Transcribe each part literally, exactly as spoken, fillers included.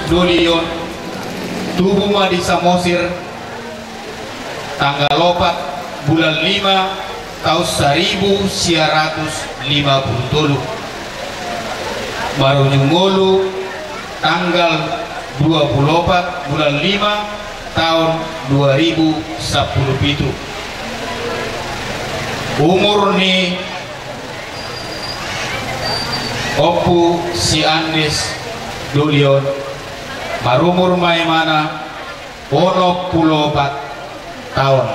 Dolion, tubu ma di Samosir, tanggal opat bulan lima taon saribu sia ratus lima pulu tolu. Marujung ngolu tanggal dua pulu opat bulan lima taon dua ribu sampulu pitu. Umur ni Ompu si Andes Dolion, marumur ma imana onom pulu opat taon.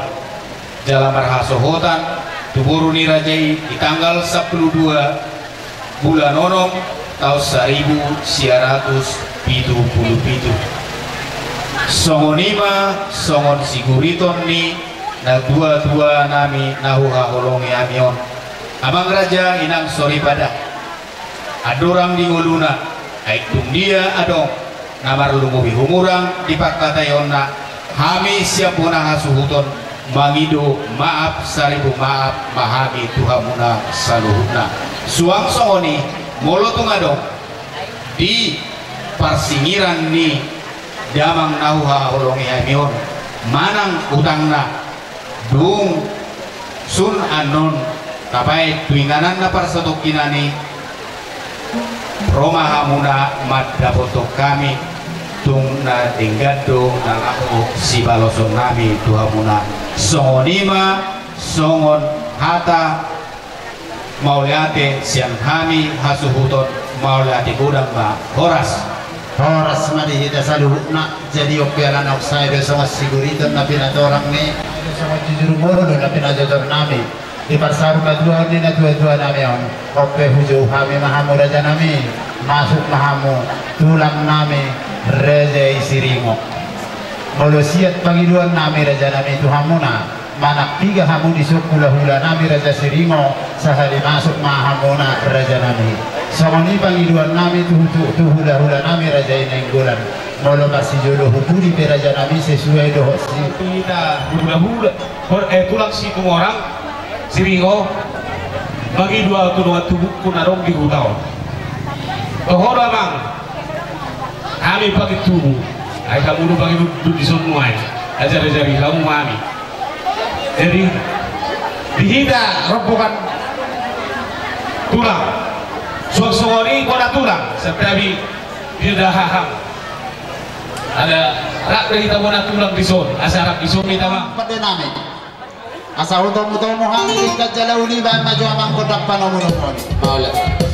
Jala marhasohotan tu boru ni raja i di tanggal sampulu dua bulan onom taon saribu sia ratus pitu pulu pitu. Songon i ma songon siguriton ni natuatua nami na huhaholongi hami on. Amang raja, inang soripada, andorang di ngoluna, ai dung dia adong na marlumobi humurang di pangkataionna, hami sian bona hasuhuton mangido maaf saribu maaf ma hami tu hamuna saluhutna. Suang songon i, molo tung adong di parsingiran ni damang na huhaholongi hami on manang utangna, dung sun annon tapaet tu ingananna parsatongkinan i, ro ma hamuna mandapothon hami, tung na denggan do na laho sibaloson nami tu hamuna. Songon i ma songon hata mauliate sian hami hasuhuton, mauliate godang ma. Horas. Horas ma di hita saluhutna. Jadi on pe alana sae do songon siguriton na pinatorang ni, sae do songon jujur molo do na pinajotor nami di parsaur matua on ni natuatua nami on. On pe hujou hami ma hamu raja nami, masuk ma hamu tulang nami raja i Siringo. Molo siat pangidoan nami raja nami tu hamuna, manang piga hamu dison hulahula nami raja Siringo, sahali masuk ma hamuna raja nami. Songon i pangidoan nami tu, tu, tu hulahula nami raja i Nainggolan. Molo marsijolo hupudi pe raja nami sesuai dohot si. Hita hulahula, hor-, eh, tulang Situmorang, Siringo, mangido au tu dongan tubungku na adong di huta on. Toho do amang, hami pangintubu, ai hamu do panginundun dison nuaeng, ajari-ajari hamu ma hami. Jadi di hita rombongan tulang, suang songon i bona tulang, santabi di dahahang. Ada rap do hita bona tulang dison, asa rap dison hita ma. Pande nami. Asa hutomutomu hami tingkat jala uli baen ma jo amang gondang panomunomuon. Mauliate.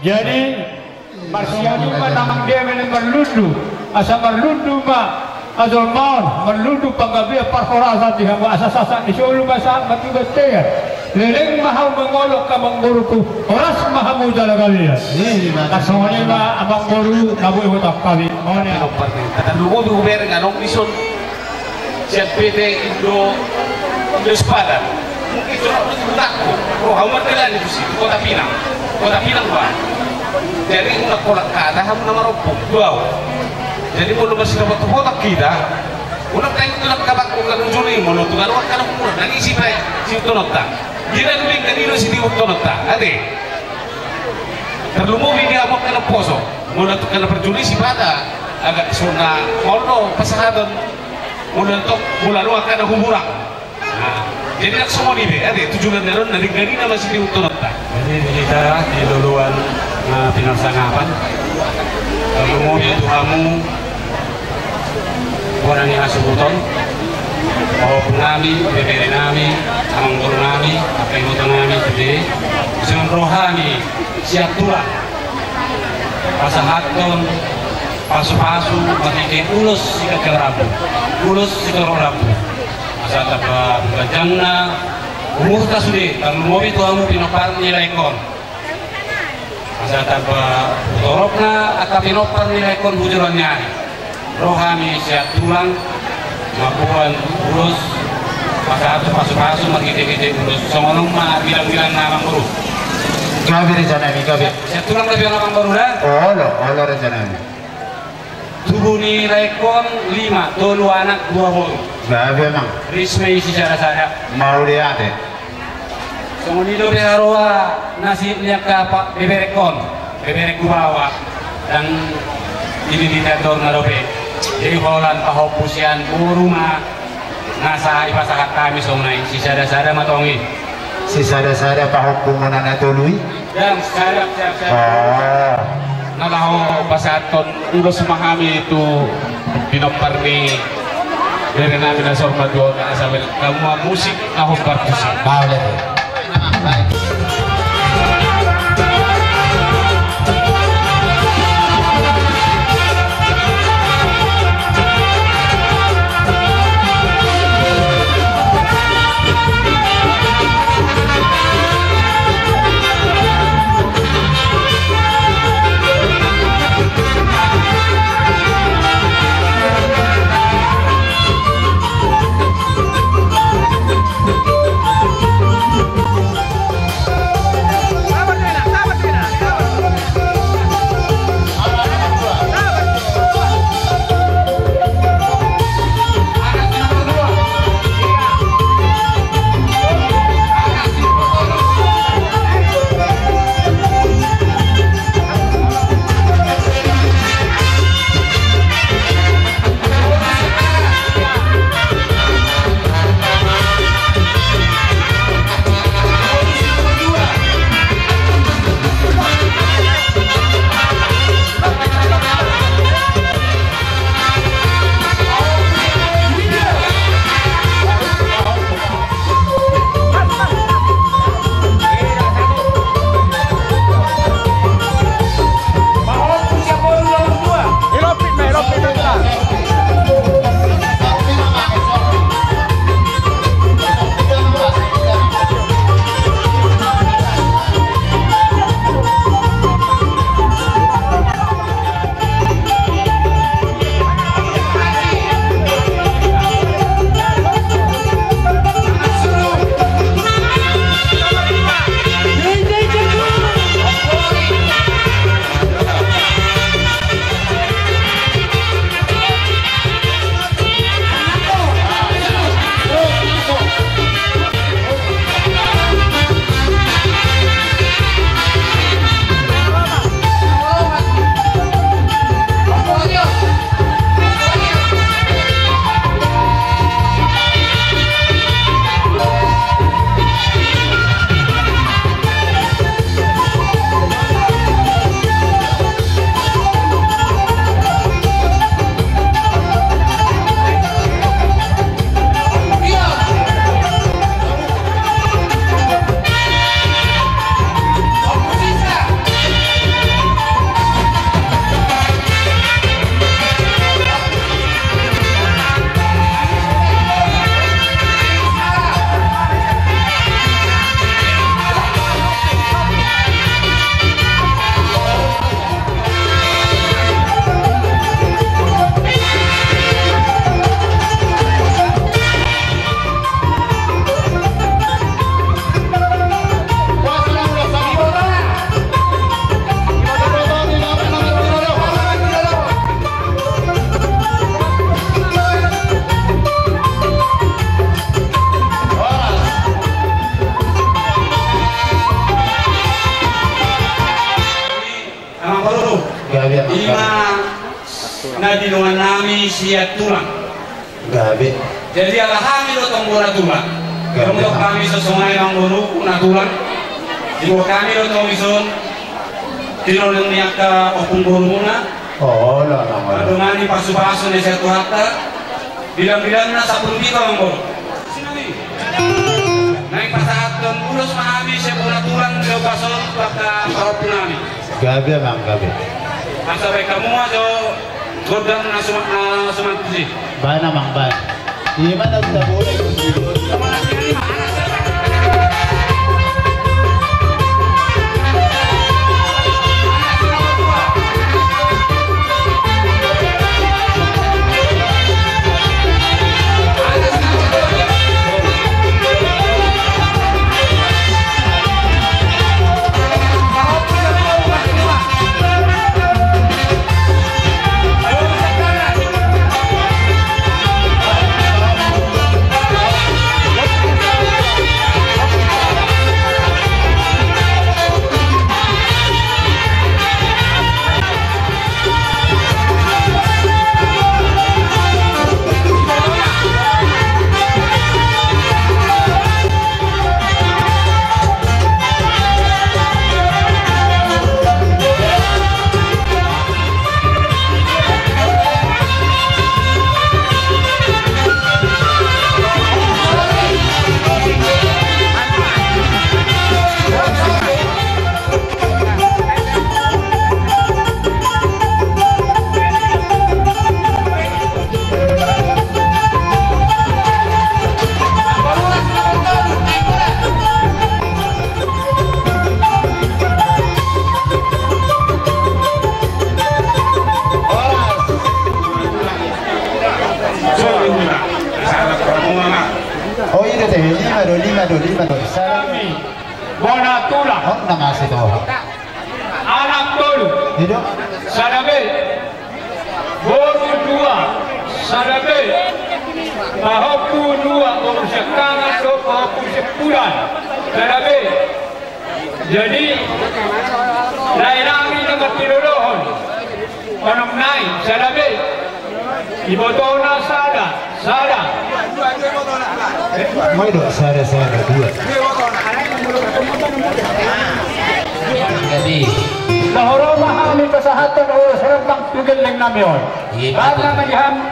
Jadi, marsiadu ma damang dia mene marlundu, asa marlundu ma ajolma on, marlundu panggabean parhorasan di hamu, asa sahat ni solu ma sahat ma tu bontean. Leleng ma hamu mangolu angka amangboruku, horas ma hamu jala galean. Ima. Songon i ma amangboru na boi huhatahon hami. Songon i. Tanda lumobi hubereng adong dison. Sian P T Indo, Indo Sepadan. Mungkin coba bertemu takku. Roha umat dengan itu sih. Kota Pinang. Kota Pinang, Pak. Jadi unang holan hata hamu na marompu tu au. Jadi molo masidapothon hita, unang taingot tu angka bangku, angka bujur i, molo tu ganup angka na humurang, nang ise pe siihuthononta. Di na denggan i do siihuthononta, ate. Tarlumobi di hamu angka na poso, molo tu angka na parjolo i sipata, agak so na olo pasahaton, molo tong, molo adong angka na humurang. Nah, jadi ndang songon i be, ate, tujuan ni on na denggan i nama siihuthononta. Jadi di hita di loloan na pinarsangapan, tarlumobi tu hamu bona ni hasuhuton, pahompu nami, ibebere nami, amangboru nami, angka iboto nami, sude, songon roha ni sian Tulang pasahathon pasupasu marhite ulos siganjang rambu, ulos sitorop rambu. Asa tamba ganjangna umurta sude, tarlumobi tu hamu pinompar ni laengkon. Asa tamba toropna angka pinompar ni laengkon tu joloan ni ari. Ro hami sian Tulang mamboan ulos pasahat pasupasu marhitehite ulos, songon on ma bilangbilangna, amangboru. Gabe, raja nami, gabe. Sian Tulang do pe on, amangboru, da? Olo, olo, raja nami. Tubu ni laengkon lima, tolu anak, dua boru. Gabe, amang. Ris ma i sisadasada. Mauliate. Songon i dope haroa na sihit ni angka beberengkon, beberengku baoa, ndang dililiti andorna dope. Jadi holan pahompu sian boru ma na sai dipasahat hami songon i, sisadasada ma tong i. Sisadasada pahompumuna na tolu i? Ndang, sada, sada, sada. Oh. Na laho pasahathon ulos ma hami tu pinompar ni bere nami na saur matua on, asa baen hamu ma musik na hombar tusi. Mauliate. Di dongan nami sian tulang. Gabe. Jadi ala hami do tong bona tulang. Gabe. Tong hami songon i, amang boru na tulang. Diboan hami do tong dison. Tinodohon ni angka ompung borumuna. Oh, ala nama. Mandongani pasupasu na sian Tuhanta. Bilangbilangna sampulu pitu, amang boru. Naeng pasahathon ulos ma hami sian bona tulang, jala pasahathon tu angka pahompu nami. Gabe, amang, gabe. Asa baen hamu ma jo gondang na suma-, na suman tusi. Baen, amang, baen. Ima na taboan. Oh, i do te, lima do, lima do, lima do. Salam. Bona tulang. Oh, nama si toho. Anak tolu. I do. Sada be. Boru dua. Sada be. Pahompu dua. Boru siangkangan dohot pahompu siampudan. Sada be. Jadi, lae nami na martinodohon. Onom nai, sada be. Ibotona sada, sada. Mai do, sada, sada, dua. Jadi. Na ro ma hami pasahathon ulos rembang tu gelleng nami on. Iya, betul. Karena bagi ham-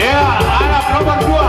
Iya, anak nomor dua.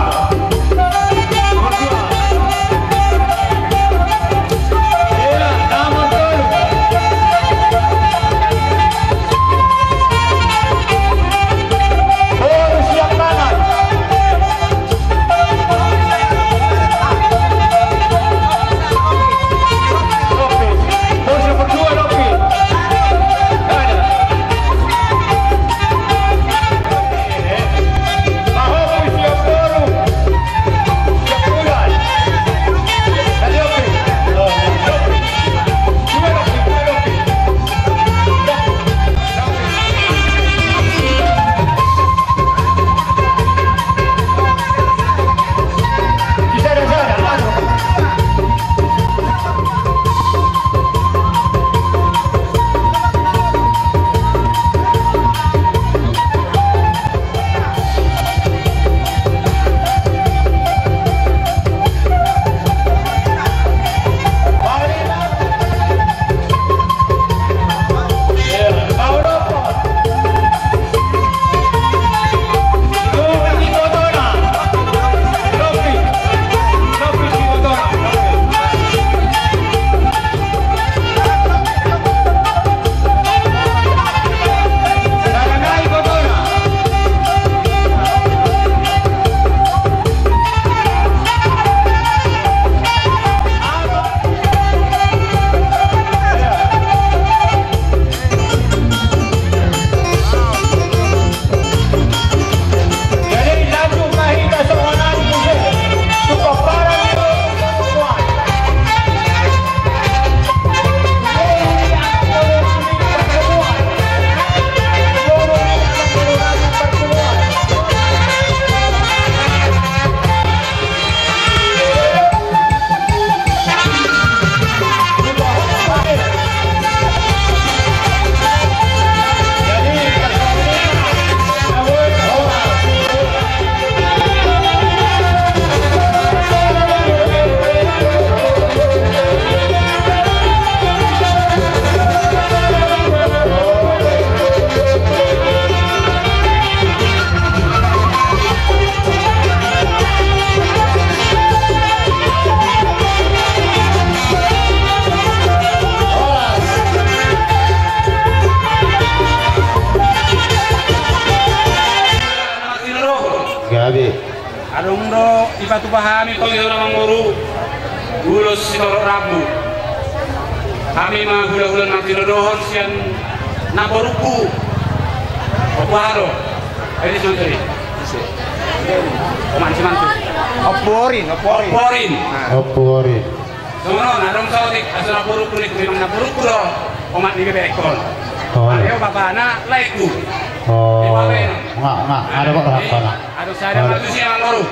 Patupa hami tong i do na manguru ulos sitorop rambu. Hami ma hulahula na tinodohon sian namborungku. Ompu aha do? Edi songon tadi. Oman si mantu. Ompu Orin, Ompu Orin. Ompu Orin. Ompu Orin. Songon on, adong saotik, asa namborungku ni, memang namborungku do, omak ni bebek on. Oh. Aryo bapana, laengku. Oh. Nga, nga, ada kok rahak pala. Adong sada matusi amang boru.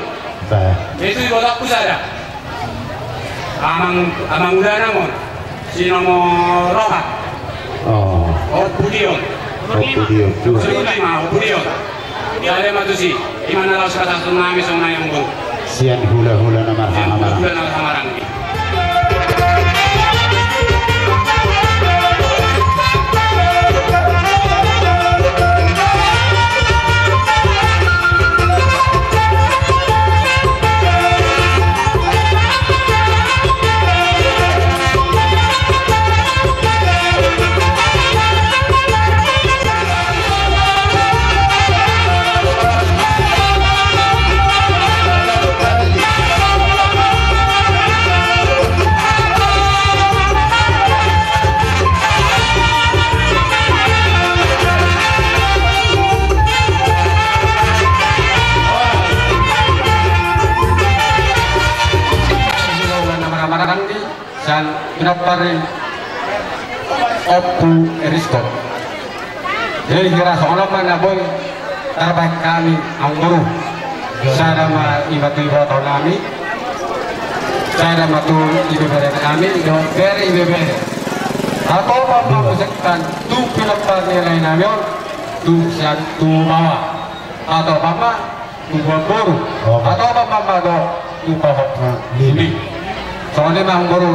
Bah. Itu ibotokku sada. Amang, amang uda namon. Si nomor opat. Oh. Ompu Dion. Ompu Dion. Nomor lima, Ompu Dion. Jadi matusi, ima na laos pasahaton nami songon i amang boru. Sian hulahula na marhamaranggi. Sian hulahula na marhamaranggi. Sian pinompar ni Ompu Eriston. Jadi hira songon on ma na boi tarbahen hami amang boru. Sada ma ima tu iboto nami, sada ma tu ibebere nami dohot bere ibebere. Hatop ma muse tu pinompar ni lae nami on, tu sian tu baoa. Hatop ma tu boru. Hatop ma dohot tu pahompu ni. Songon i ma amang boru.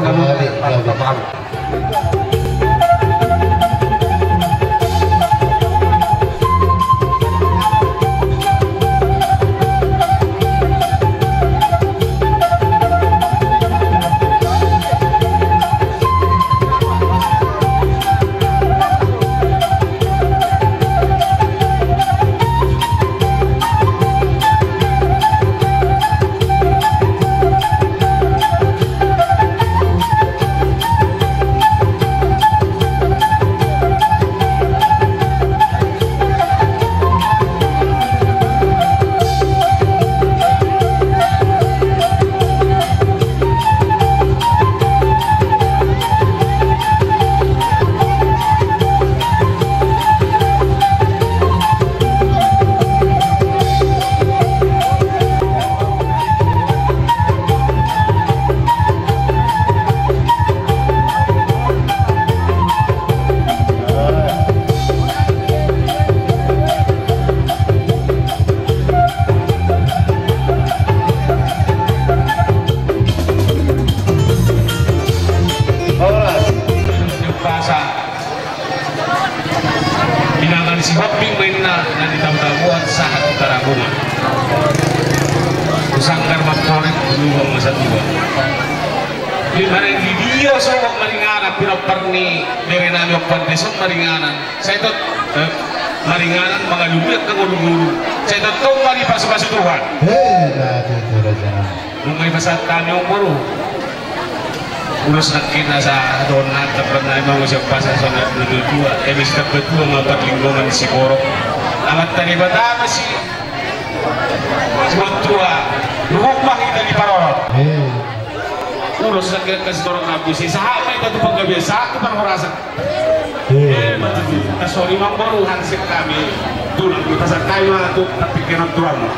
Horas. Binanga ni Sihombing ma inna na nitabuan sahat di Tarabungan. Tu sanggar mamporit, tu lubang ma satua. Di mana di dia sogot maringanan, pinompar ni bere nami Ompu Andres on maringanan. Sai tong, eh, maringanan mangalului angka ngolungolu. Sai tong tong ma dipasupasu Tuhan. Hei, na tutu raja nami. Nunga dipasahat hami amang boru. Ulos nangkin asa dohonon tambanami ma muse pasahat songon na tuatua. Eme sitambatua ma parlinggoman siborok. Amanta Debata ma si, siborok tua. Luhut ma hita diparorot. Ulos nangkin angka sitorop rambu, si sahat ma hita tu panggabean, sahat tu parhorasan. Eh, matutu. Songon i ma amang boru, hansit hami. Tulang, dipasahat hami ma tu partingkian on tu hamu.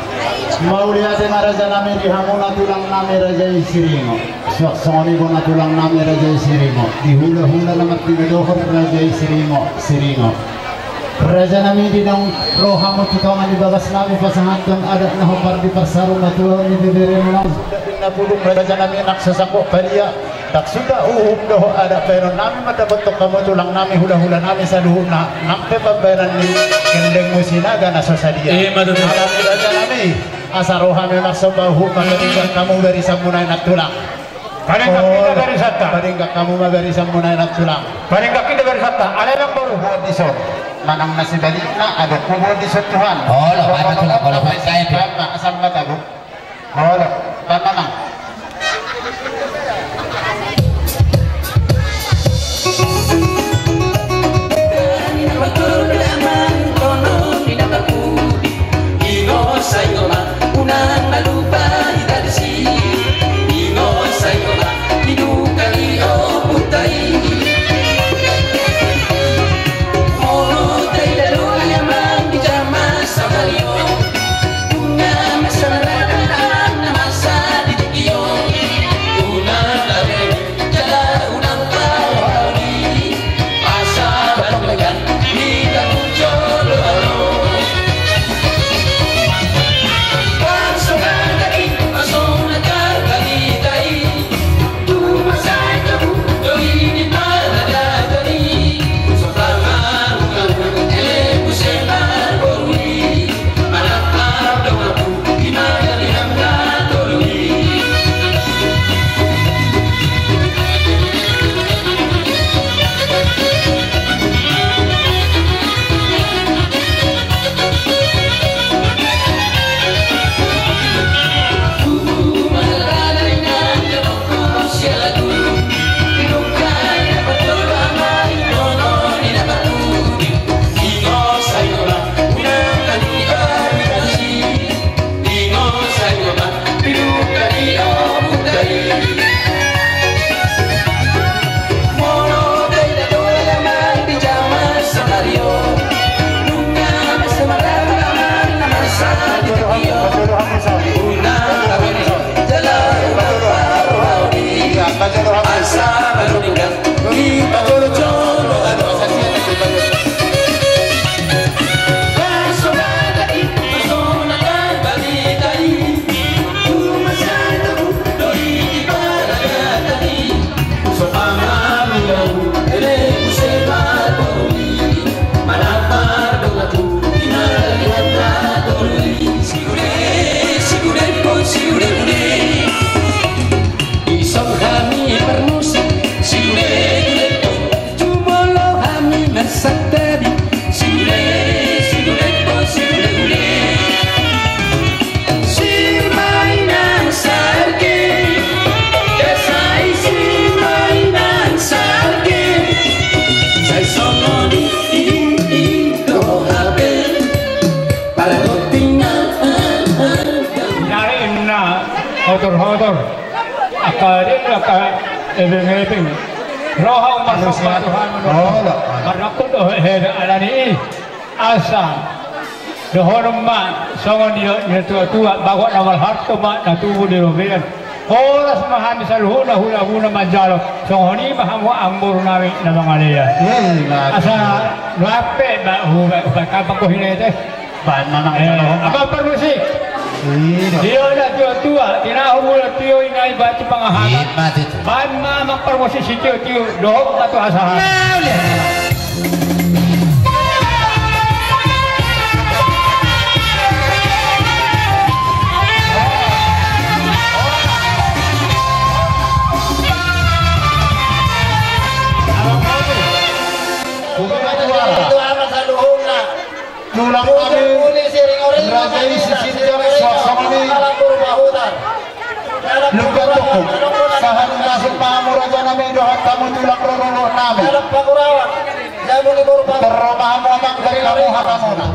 Mauliate ma raja nami di hamuna tulang nami raja i Siringo. Suang songon i bona tulang nami raja i Siringo. Di hulahula na martinodohon raja i Siringo, Siringo. Raja nami, di naung ro hamu tu tonga ni bagas nami pasahathon adat na hombar di parsarunatuaon ni beberemu na suda di na pudung raja nami nang sasangkok palia. Ndang suda uhum dohot adat baenon nami mandapothon hamu tulang nami hulahula nami saluhutna nang pe pambaenan ni gendengmu Sinaga na so sadia. Ima tutu. Alani raja nami, asa ro hami marsomba uhum ma, padenggan hamu barisanmuna i nang tulang. Padenggan hita barisanta. Padenggan hamu ma barisanmuna i nang tulang. Padenggan hita barisanta. Alai amang boru, hubuat dison. Manang na sibalikna adong hubuat dison Tuhan. Olo, pada tulang, olo, pada tulang. Olo. Tangan. Jari inna hotor-hotor. Angka di angka ebeng-ebeng. Roha umat sangka Tuhan menurut. Marnakut do heda alani i. Asa dohonon ma songon ni na tua-tua, bagot na marharto ma na tubu di robean. Horas ma hami saluhutna hulahula manjalo, songon i ma hamu amang boru nami na mangalean. Asa nuaeng pe ba hubaen kampang kohinete. Baen ma amang. Amang parmusik. Tio na tua-tua, tinahu mula tio i na i batu pangahalan. Baen ma amang parmusik sitio-tio dohot batu hasahalan. Tulang nami, raja i sisinjang suang songon i. Luka tuku. Sahat nasib ma hamu raja nami dohot hamu tulang rorobot nami. Torro ma hamu amang, gari hamu hatamuna.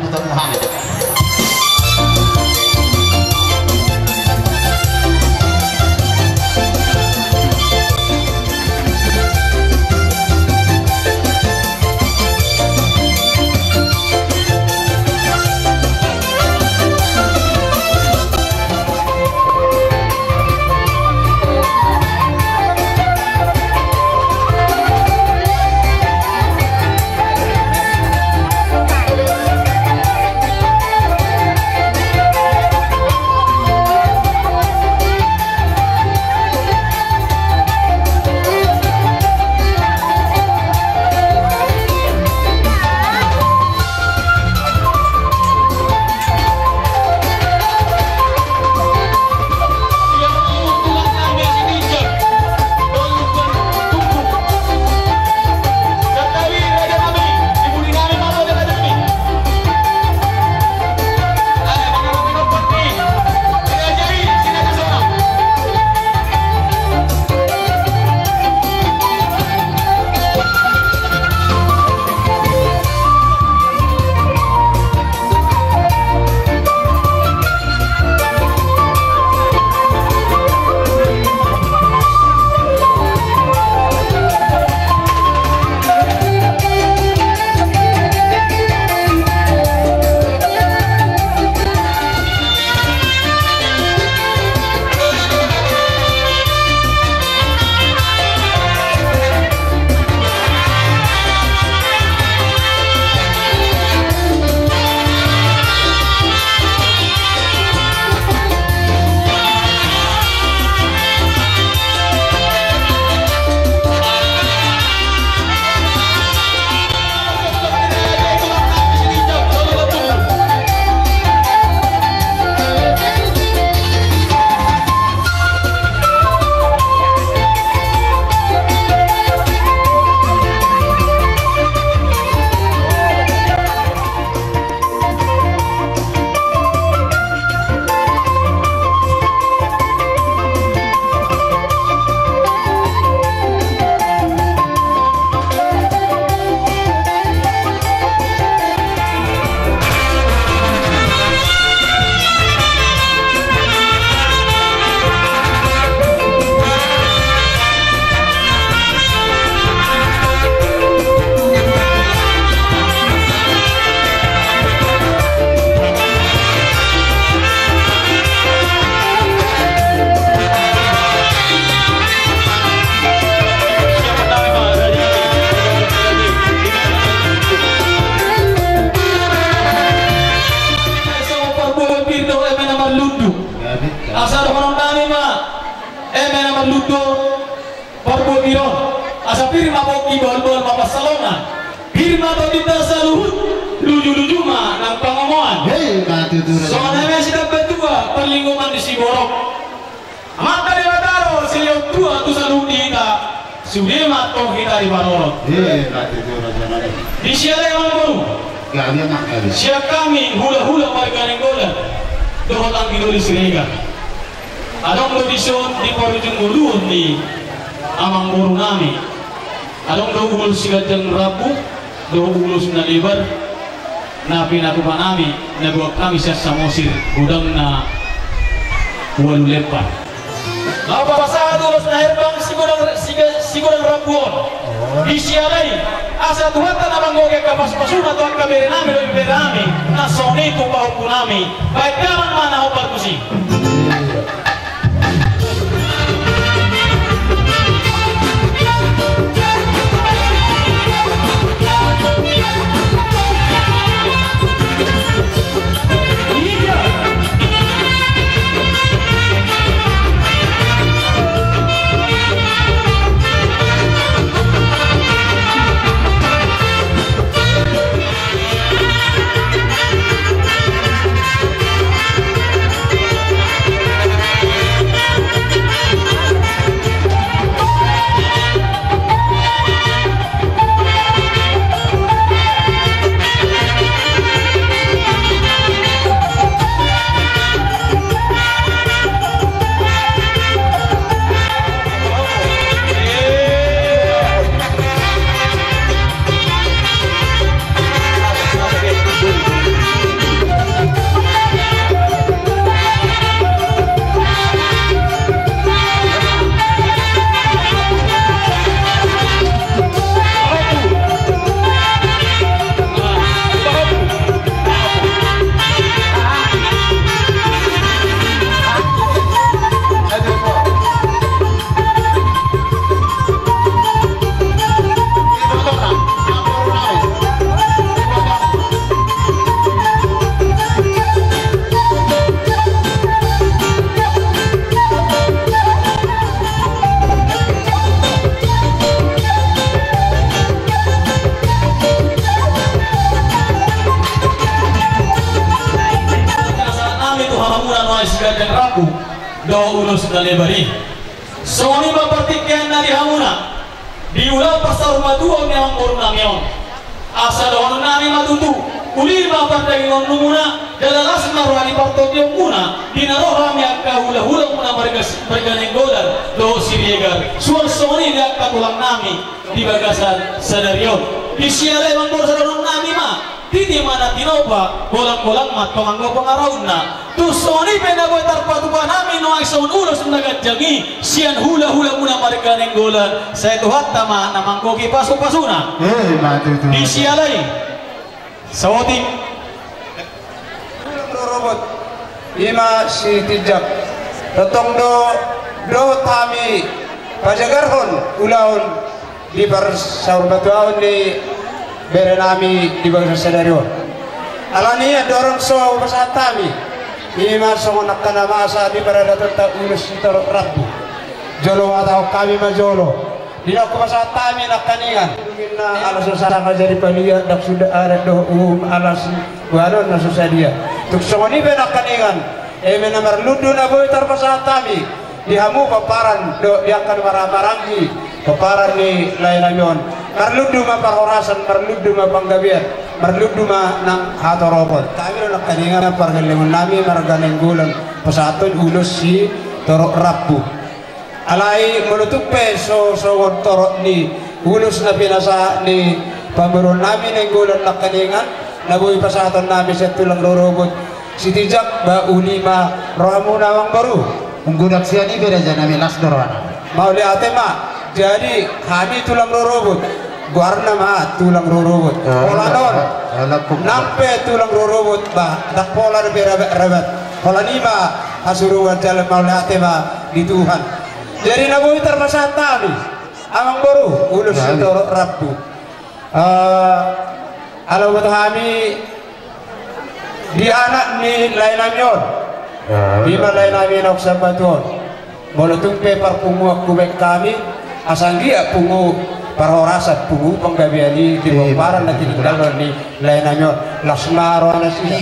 Ludo, parbuat iron, asa pir ma pongki, bahul-bahul ma pansalongan, pir ma tondinta saluhut, luju-luju ma nang pangomoan. Hei, mati tu raja. Songon i ma sitambatua, parlinggoman ni siborok. Amanta Debata do silehon tua tu saluhut hita, sude ma tong hita diparorot. Hei, mati tu raja. Disiala i amangboru. Sian hami hula-hula marga Nainggolan dohot anggi doli Siregar. Adong do dison di parujung ngoluhon ni amangboru nami. Adong do ulos siganjang rambu dohot ulos na lebar na pinatupa nami, na buat hami sian Samosir, godangna ualu lembar. Laho pasahat ulos na herbang sigodang, siga-, sigodang rambu on. Disiala i, asa Tuhanta na manggohi angka pasu-pasuna tu angka bere nami dohot ibebere nami na songon i tu pahompu nami. Baen damang ma na hombar tusi. Nami tu hamuna nuaeng siganjang rambu dohot ulos na lebar i. Songon i ma partingkian na di hamuna di ulaon parsaurmatuaon ni amangboru nami on. Asa dohonon nami ma tutu, uli ma pardagingonmuna, jala las ma roha ni partondionmuna di na ro hami angka hula-hulamuna marga, marga Nainggolan dohot Siregar, suang songon i di angka tulang nami di bagasan sadari on. Disiala i amangboru, asa dohonon nami ma, titi ma na tinopa, golang-golang ma tong anggo pangarauna. Tung songon i pe na boi tarpatupa nami nuaeng songon ulos na ganjang i sian hula-hulamuna marga Nainggolan, sai Tuhanta ma na manggohi pasu-pasuna. Eh, ima tutu. Disiala i, saotik. Rorobot, ima si Tinjak. Tongtong do dohot hami pajagarhon ulaon di parsaurmatuaon ni bere nami di bagasan sadari on. Alani i andorang so hupasahat hami, ima songon angka na masa di paradatonta ulos sitorop rambu. Jolo huhatahon hami ma jolo. Di na hupasahat hami nangkaningan. Ala so sanga jadi palia, ndang suda adat dohot uhum ala si boanon na so sadia. Tung songon i pe nangkaningan, eme na marlundu na boi tarpasahat hami. Di hamu pomparan dohot di angka na marhahamaranggi, pomparan ni lae nami on. Marlundu ma parhorasan, marlundu ma panggabean, marlundu ma nang hatoropon. Hami do nangkaningan pargellengon nami marga Nainggolan pasahathon ulos sitorop rambu. Alai molo tung pe so songon torop ni ulos na pinasahat ni pamoruon nami Nainggolan nangkaningan, na boi pasahaton nami sian tulang rorobot. Si Tinjak, ba uli ma rohamuna amangboru. Unggodang sian i pe raja nami, las do rohana. Mauliate ma. Jadi hami tulang rorobot, goarna ma tulang rorobot. Holan on, nang pe tulang rorobot ba ndang pola dope rabat-rabat. Holan i ma hasuruan jala mauliate ma di Tuhan. Jadi na boi tarpasahat hami amangboru ulos sitorop rambu. Eh, ala huboto hami di anak ni lae nami on. Ima lae nami na umsambat on. Molo tung pe parpunguan hubaen hami, asa anggiat pungu parhorasan, pungu panggabean i di pomparan na tinindangkon ni lae nami on. Las ma roha nasida.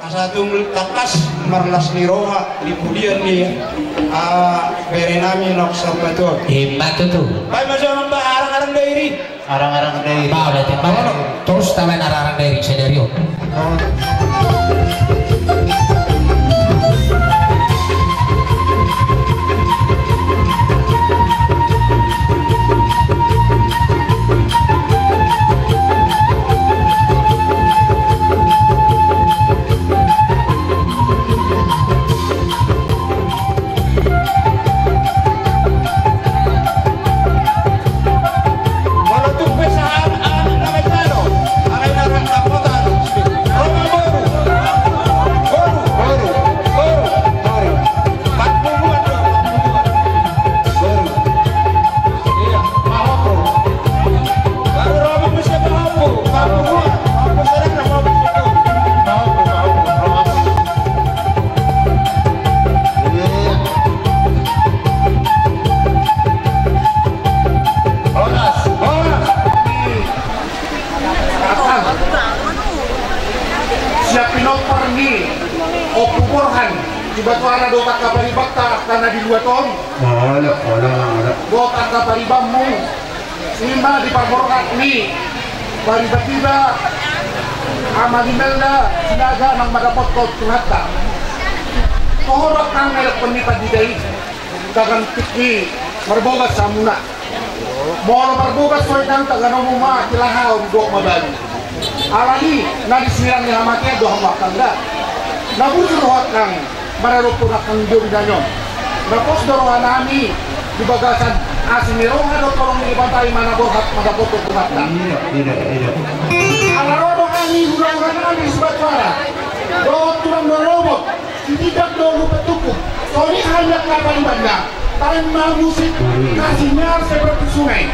Asa tung tangkas marlas ni roha di pudian ni, ah, bere nami Nok Sambatuon. Ima tutu. Baen ma jo amang ba arang-arang dairi. Arang-arang dairi. Ba, berarti ba, terus tabaen arang-arang dairi sadari on. Siap pinompar ni Ompu Borhan di Batuara do tangga paribanta, tangga na di luat on. Olo, olo, olo. Dohot tangga paribanmu, ima di parborhat ni pariban iba Ama Gimelda Sinaga nang mandapothon Tuhanta. Toho do angka na nidok ni pandita i, tagan tingki marbogas hamuna. Molo marbogas so inang, tagan hamu ma, tilahaon do ma baru. Alani na disirang ni hamatean do hamu angkang da. Na bujur do ho angkang maradophon angkang jolma on. Na pos do roha nami di bagasan asi ni roha dohot holong ni Debata, ima na borhat mandapothon Tuhanta. Ida, ida, ida. Ala ro do hami hulahula nami si Batuara dohot tulang na lobot. Sitidak do lupa tuku. Soni hanya kapal ibanna. Tahan ma musik. Kasihnya seperti sungai.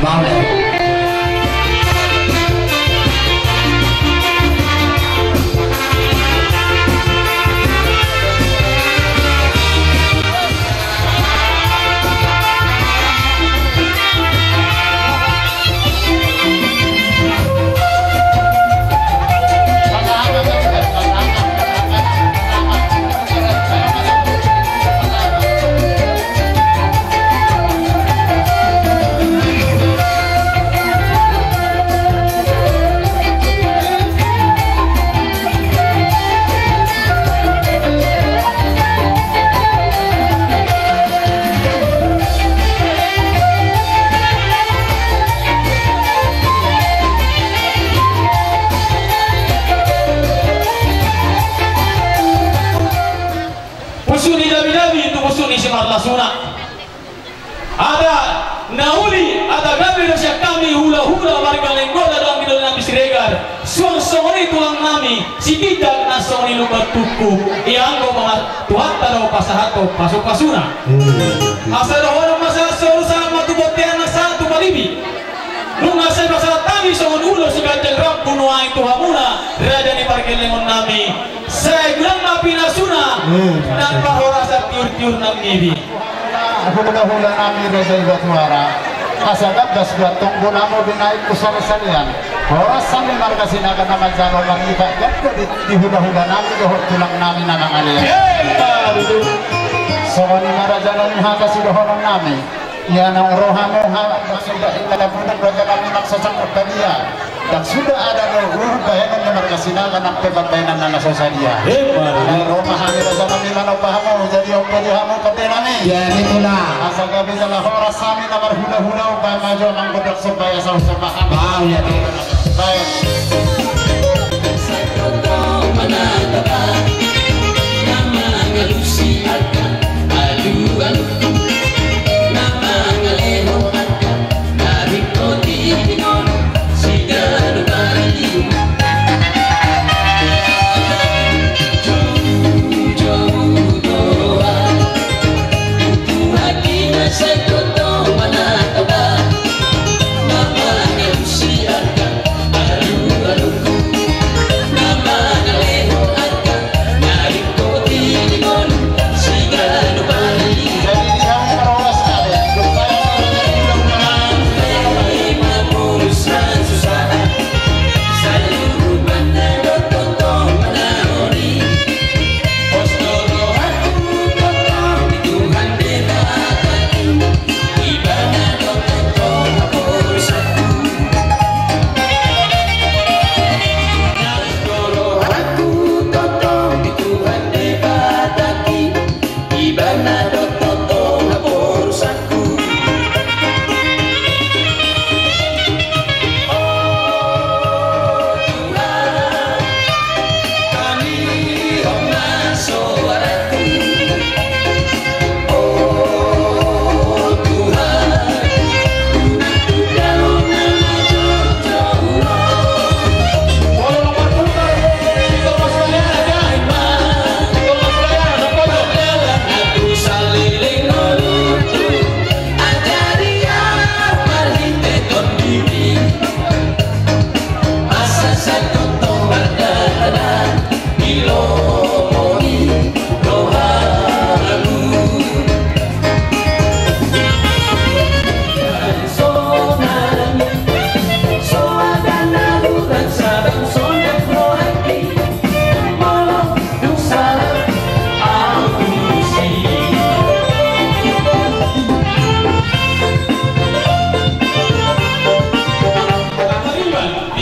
Pusu ni dabi-dabi tu pusu ni simarlasuna. Ata na uli, ata gabe do sian hami hulahula marga Nainggolan dohot anggi doli nami Siregar. Suang songon i tulang nami Sitidak na songon i lupa tuku. Ia anggo ma Tuhanta do pasahathon pasu-pasuna. Asa dohonon ma sahat solu, sahat ma tu bontean, na sahat tu pariban. Nunga sai pasahat hami songon ulos siganjang rambu nuaeng tu hamuna, raja ni pargellengon nami. Sai godang ma pinasuna, nang parhorasan tiur-tiur nang nibi. Hulahula nami raja i Batuara. Asa gambas do antong bonamu binaen tu sale-salean. Horas hami marga Sinaga na manjalo marlipat ganda di, di hulahula nami dohot tulang nami na mangalean. Songon i ma raja nami hata sidohonon nami. Ia nang rohamu halak na suda inda na buduk raja nami maksosang otadia. Ndang suda ada do uhur bahenon ni marga Sinaga nang pe pambahenanna na so sadia. Ima tutu. Ro ma hami raja nami manomba hamu, jadi ompu di hamu pande nami. Jadi tulang. Asa gabe jala horas hami na marhulahula, umbahen ma jo amang godang somba i asa husomba hami. Baik. Baik.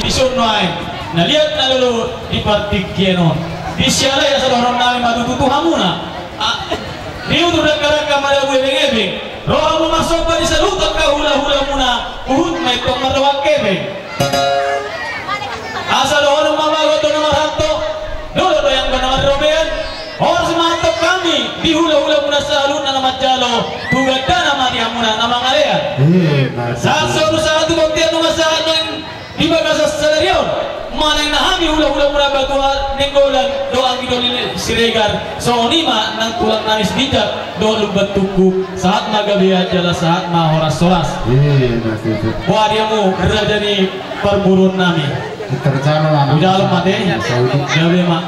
Di son nuaeng na liat na lolo di partingkian on. Disiala i asa dohonon nami ma tutu tu hamuna. A, di utur dangka-dangka madabu ebeng-ebeng, ro hamu marsomba di saluhut angka hula-hulamuna, huhut ma ingkon marrohak hepeng. Asa dohonon ma bagot do na marhalto, dolok do angka na marrobean. Horas ma antong hami di hula-hulamuna saluhutna na manjalo, tu gandana ma di hamuna na mangalean. Sahat solu sahat tu bontean nunga sahat nang di bagasan sadari on. Manang na hami hula-hulamuna Batu Nainggolan dohot Anggi Doli Siregar, songon i ma nang tulang nami Sitinjak dohot Lumban Tungku. Sahat ma gabe jala sahat ma horas-horas. Boha di hamu raja ni parboruon nami? Hujalo ma ate. Gabe ma.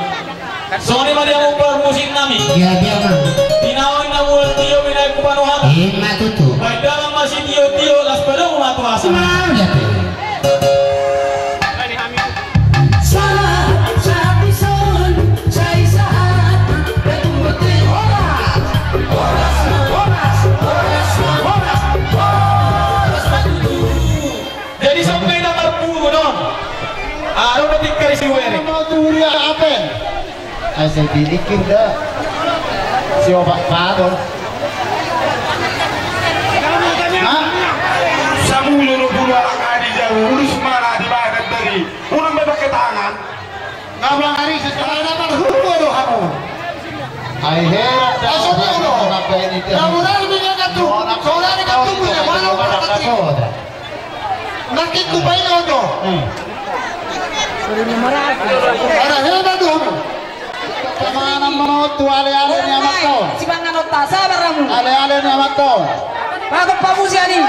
Songon i ma di hamu parmusik nami. Gabe ma. Tinaon na mual tio binaen ku panuhatan. Ima tutu. Baen damang ma sitio-tio, las padomu ma tu hasa. Ima ate. Sahat, sahat dison, sai sahat. Horas, horas, horas, horas, horas ma tutu. Jadi songon i na marpuru do on. Adong do tingkari si Were. Mau tu huria apen. Asa didikir da. Si opak paton. Hah? Sabulan dua puluh anak adi jauh, urus mana di badan tadi. Urus pakai tangan. Ngapa hari setelah dapat hukum do hamu. Ai heran da. Asal tahu do. Kenapa ini? Kamu dari minyak katu. Saudara katu punya mana orang kati. Nangkin ku baen oto. Ada hebat tu hamu. Pamangan ma on tu ale-ale ni amanta on. Sipanganon ta, sabar hamu. Ale-ale ni amanta on. Patok pamusi ani.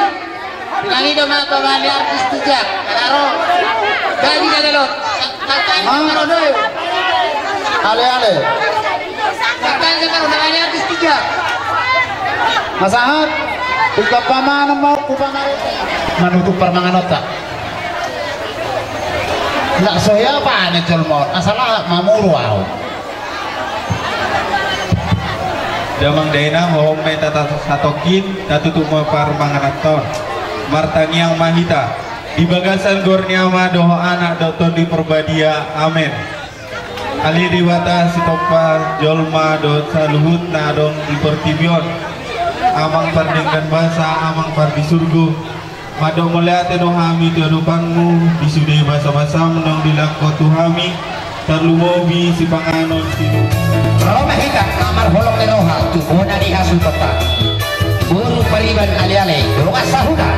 Nang i do ma pabali artis tijak. Karo. Gaji da dalot. Kata i ma ro do. Ale-ale. Masahat. Buka pamangan ma on, buka marete. Manutup parmanganonta. Nggak soya apa ane jolma on. Asal aha mamuru au. Damang dainang, hohom ma hita satongkin, tatutup ma parmanganonta on. Martangiang ma hita. Di bagasan goar ni Ama dohot Anak dohot Tondi Parbadia. Amen. Ale Debata sitompa jolma dohot saluhut na adong di portibi on, Amang pardenggan basa, Amang pardisurgo, mandok mauliate do hami tu adopanmu di sude basa-basam naung dilangkon tu hami, tarlumobi sipanganon si. Ro ma hita na marholong ni roha tu bona ni hasuhutonta. Boru Pariban, ale-ale dongan sahuta.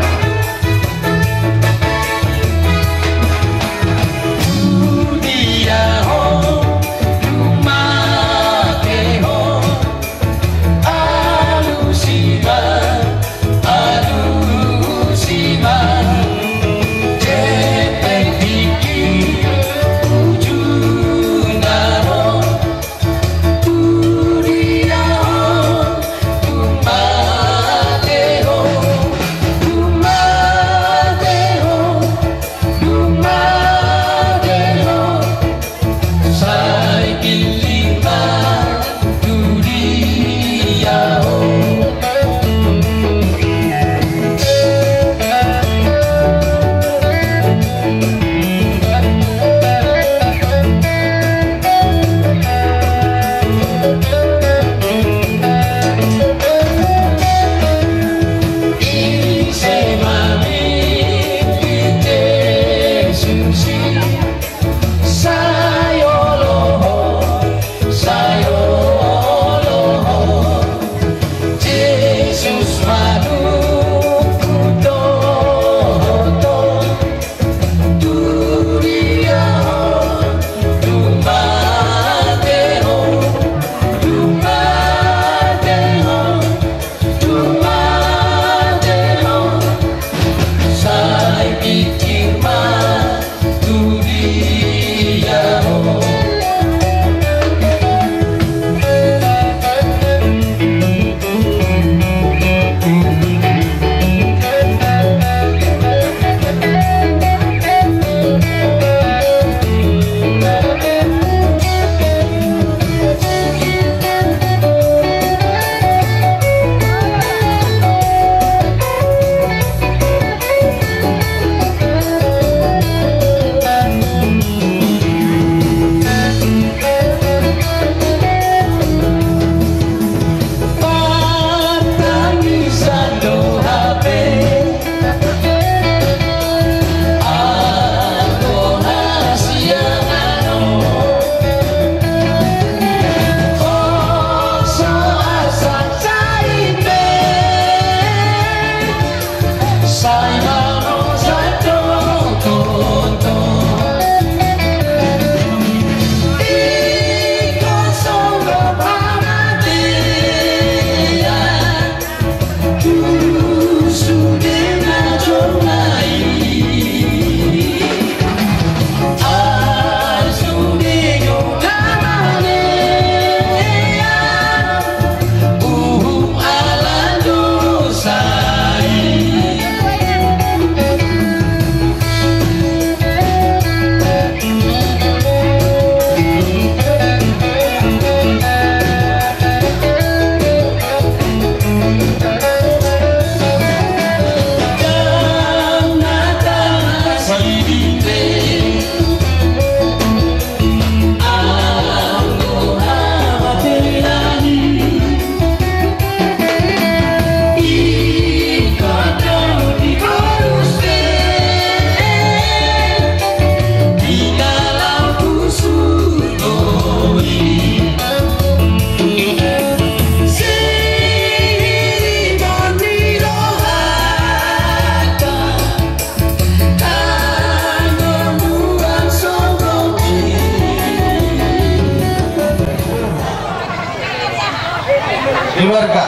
Keluarga.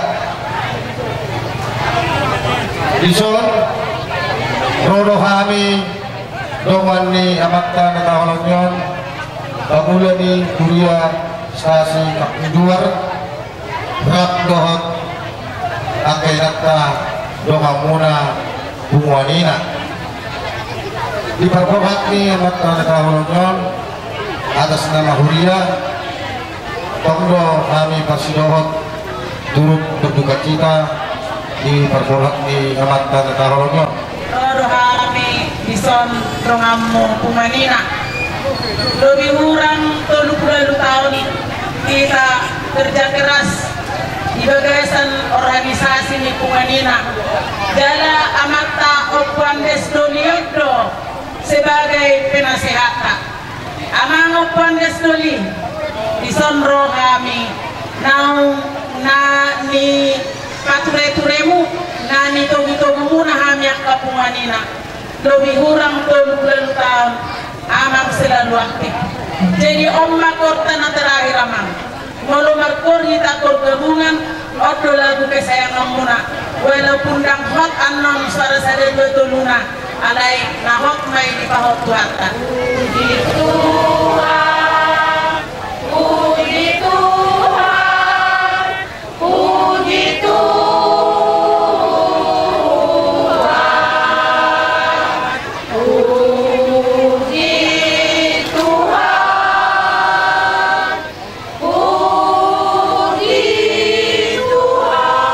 Dison ro do hami dongan ni amanta na taholongi on, pangula ni huria Stasi Kampung Juar, rap dohot angka inanta donganmuna punguan ina. Di parborhat ni amanta na taholongi on, atas nama huria, tong do hami parsidohot turut berdukacita di parborhat ni amanta na taholongi on. Ro do hami dison donganmu punguan ina. Lobi hurang tolu pulu ualu taon hita kerja keras di bagasan organisasi ni punguan ina. Jala amanta Ompu Andes Doli on do sebagai penasehatna. Amang Ompu Andes Doli, dison ro hami naung na nipatureturemu, na nitogitogimuna hami angka punguan ina. Lobi hurang tolu pulu ualu taon, amang selalu aktif. Jadi on ma chordta na terakhir, amang. Molo marchord hita, chord gabungan, on do lagu kesayanganmuna. Walaupun ndang hot annon suara sada dua toluna, alai na hot ma i dipahot Tuhanta. Puji Tuhan, puji Tuhan, puji Tuhan, puji Tuhan. Puji Tuhan,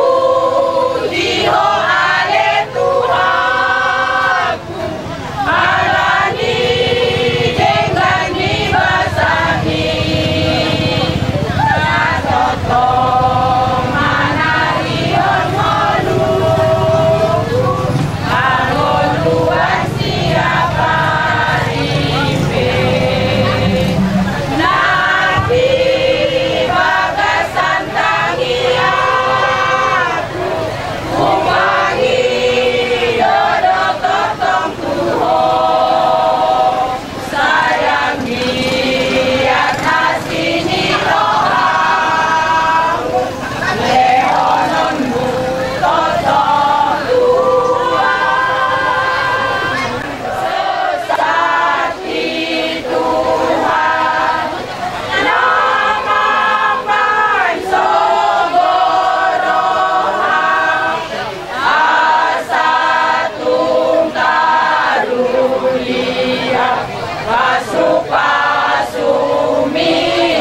puji Ho ale Tuhan, ala ni denggan ni basaMi, na tongtong manarihon ngolu. Hangoluan siapari pe na di bagasan tangiang, hupangido do tongtong tu Ho. Sayang di atas ini roham, lehononmu tongtong Tuhan. Sesat di Tuhan, na mambaen sogo roham. Asa tung tarulia pasupasuMi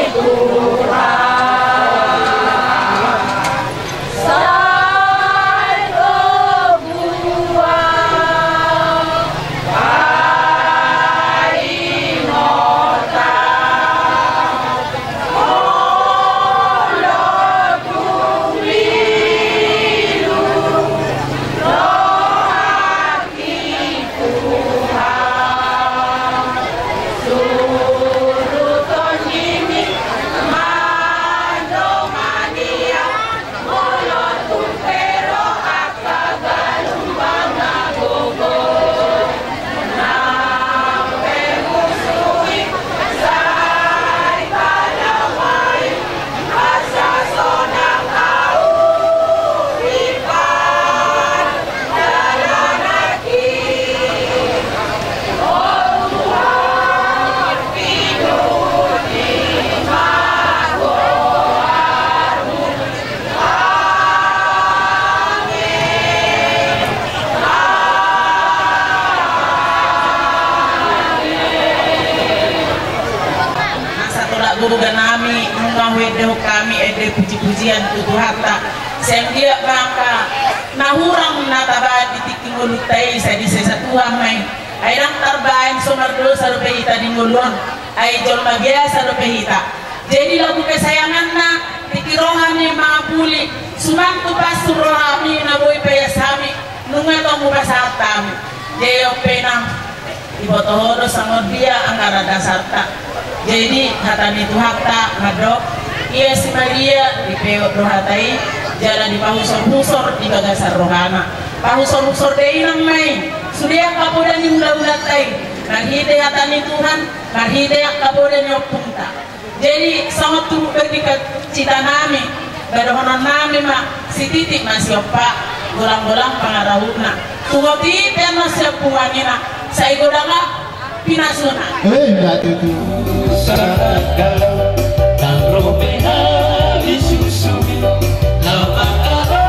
Tuhan. Sai gogo au paingotan. Asa tolap gogo nami, nunga huendehon hami ende pujipujian tu Tuhanta. Sai anggiat ma angka na hurang na tabaen di tingki ngolunta i, sai disesa Tuhan ma i. Ai ndang tarbaen so mardosa dope hita di ngolu on, ai jolma biasa dope hita. Jadi lagu kesayanganna, tingki roha ni mangapuli, suman tu pasu roha ni na boi paias hami, nunga tong hupasahat hami. Jadi on pe nang diboto ho do songon dia anggaran dasarta. Jadi hata ni Tuhanta mandok, ia si Maria dipeop do hata i, jala dipahusorhusor di bagasan rohana. Pahusorhusor do inang ma i sude angka poda ni hulahulanta i, marhite hata ni Tuhan, marhite angka poda ni ompunta. Jadi songon turpuk berdikat cita nami, ba dohonon nami ma, sititi ma siompa, golang-golang pangarahutna. Tumoti pe annon siap punguan ina, sai godang pinasuna. Eh, nggak tutu. Saragala, tang ro pe hali susu, na mangalo,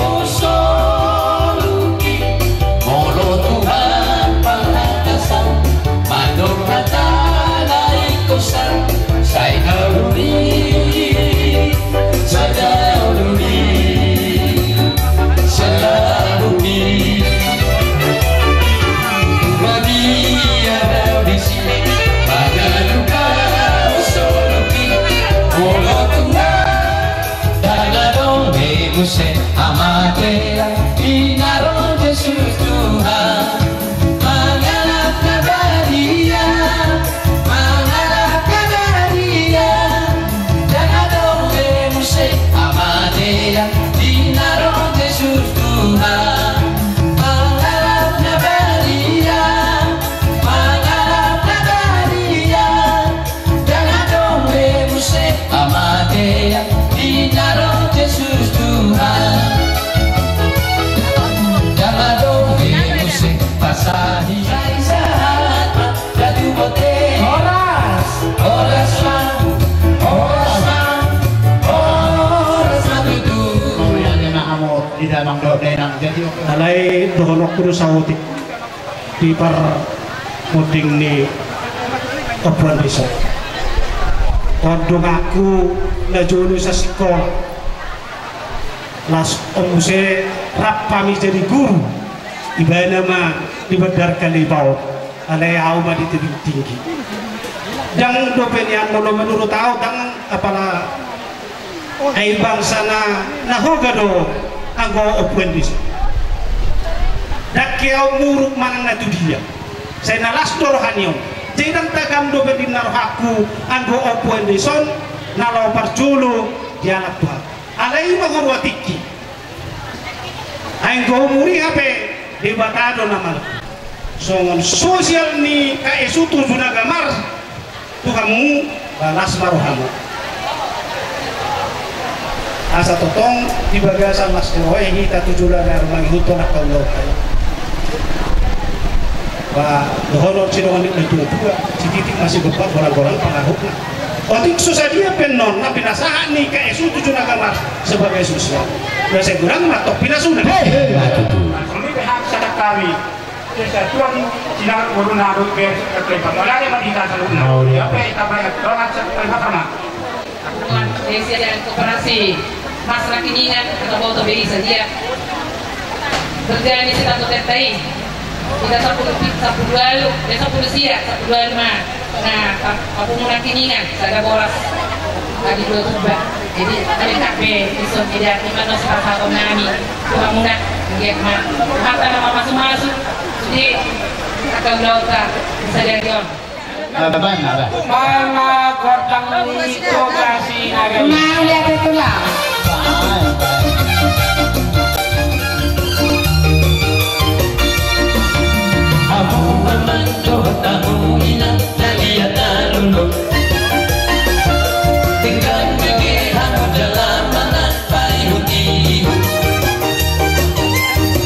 o soluki, molo Tuhan parhatasan, mandok hata na ingkon sai, sai na uli, sada uli. Selaluki. Badia dao disi, pagaluka o soluki, molo Tuhan ndang adong be muse hamatean, di na ro Jesus Tuhan mangalap na badia. Mangalap na badia, ndang adong be muse hamatean, di na ro Jesus Tuhan. Mangalap na badia, mangalap na badia, ndang adong be muse hamatean, di na ro Jesus Tuhan. Ndang adong be muse pasahi. Sai sahat ma. Datu bote. Horas. Horas ma. Horas ma. Horas ma tutu. Mauliate ma hamu di damang dohot dainang. Jadi, alai dohononku do saotik di parmonding ni ompuan dison. On donganku na jolo sasikola. Laos on muse rap hami jadi guru. Ibana ma di Bandar Kalibau. Alai au ma di Tebing Tinggi. Ndang dope nian, molo menurut au ndang apala. Ai bangsa na, na hoga do anggo ompuan dison. Ndang ke au muruk manang na tu dia. Sai na las do roha ni on. Jadi ndang tagam dope ninna rohangku anggo ompuan dison na laho parjolo dialap Tuhan. Alai i ma huroha tingki. Ai anggo umur i hape Debata do na manentuhon. Songon sosial ni K S U Tujuh Naga Mars tu hamu, ba las ma rohamu. Asa tongtong di bagasan las ni roha i hita tu joloan na ro mangihuthon angka ulaonta i. Ba dohonon sidongan ni na tua-tua, sititi ma sigompa, golang-golang pangarahutna. Otik so sadia pe annon na pinasahat ni K S U Tujuh Naga Mars sebagai sosial. Na sai godang ma tong pinasuna. Hei, hei, hei. Kami pihak sadar kami. Kesatuan Sinar Guru Nadut Ber Ketua Pamolare Madita Salutna. Mauliate. Apa yang kita bayar? Doa sama. Desi dan koperasi Mas Rakiningan atau Boto Beri sadia. Bergani si tanto tetai. Kita sepuluh pi-, sepuluh walu, eh, sepuluh sia, sepuluh walu ma. Nah, pa-, papungu Rakiningan, sada boras. Tadi dua tuba. Jadi, kami kape, ison tidak, di mana si pasaton nami. Cuma muna, dia ma. Mata nama masu-masu. Jadi, kata ulau tak, bisa jadi on. Mana kotang ni Toga Sinaga. Mauliate tulang. Abu aman dohot ahu ina, na liat alulun. Denggan bege hamu jala mangan. Paihut-ihut.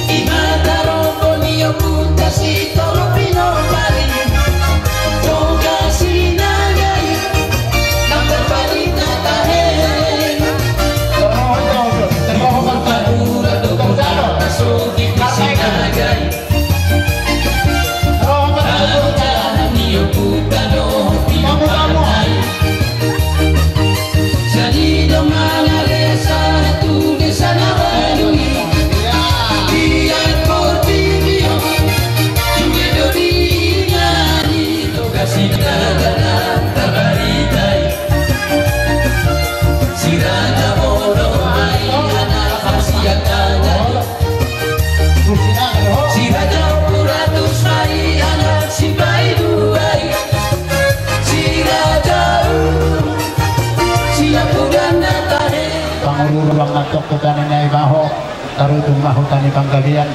Ima tarombo ni ompunta Sitoru Pinompar i. Toga Sinaga i. Nang tarbarita tahe. Paura do kota na sogit di Sinaga i. Jadi do mangalesa tu desa na baru i. Biar portibi on, sude do diingani, Toga Sinaga na tarbarita i. Si Raja Bodo ma i anak hasian Raja. Si Raja Ompu Ratus ma i anak si Paidua i. Si Raja Ulu, si Apudan na tahe. Pangururu ma antong huta ni Naibaho, tarutung ma huta ni Panggabean.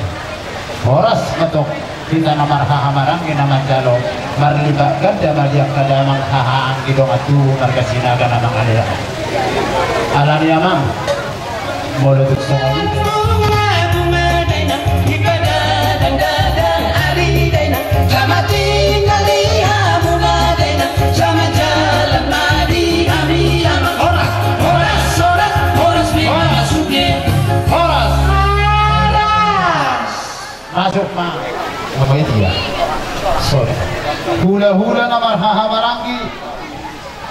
Horas ma antong hita na marhaha maranggi na manjalo. Marlipat ganda ma di angka damang haha anggi dongan tubu marga Sinaga na mangalean. Alani amang, molo tung songon i. Horas, horas, horas, horas. Masuk ma. Apa itu ya? Sorry. Hulahula na marhahamaranggi,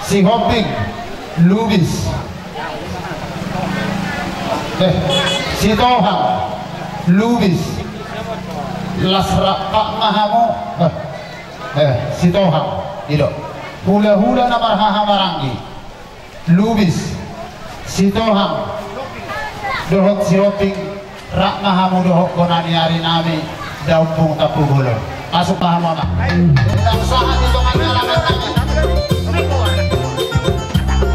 Sihombing, Lubis. Eh, Sitohang, Lubis. Las rap ma hamu. Eh, eh, Sitohang, i do. Hulahula na marhahamaranggi, Lubis, Sitohang dohot Sihombing, rap ma hamu dohot bona ni ari nami, da Ompung Tampubolon. Masuk ma hamu amang. Ndang sahat di dongan ni alaman nami.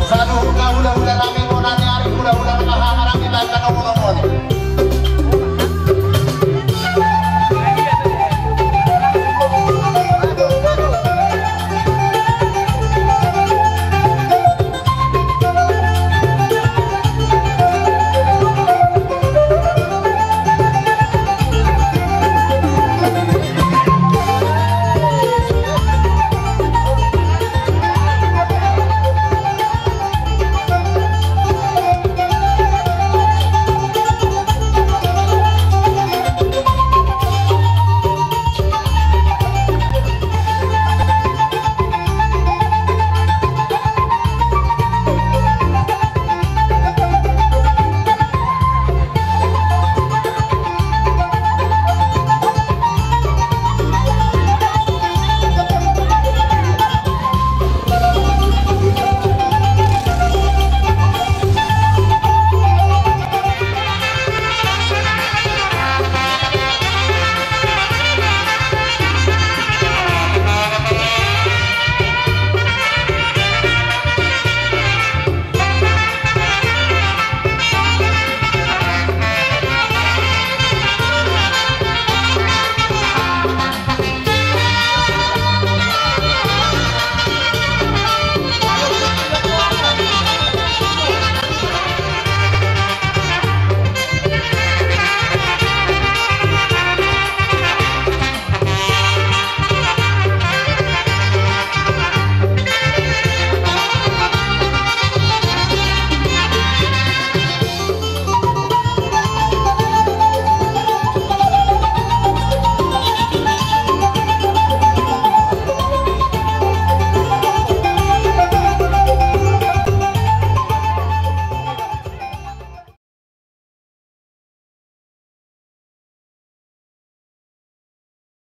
Saluhutna hulahula nami, bona ni ari, hulahula na marhahamaranggi, baen ma nomu nomu ni.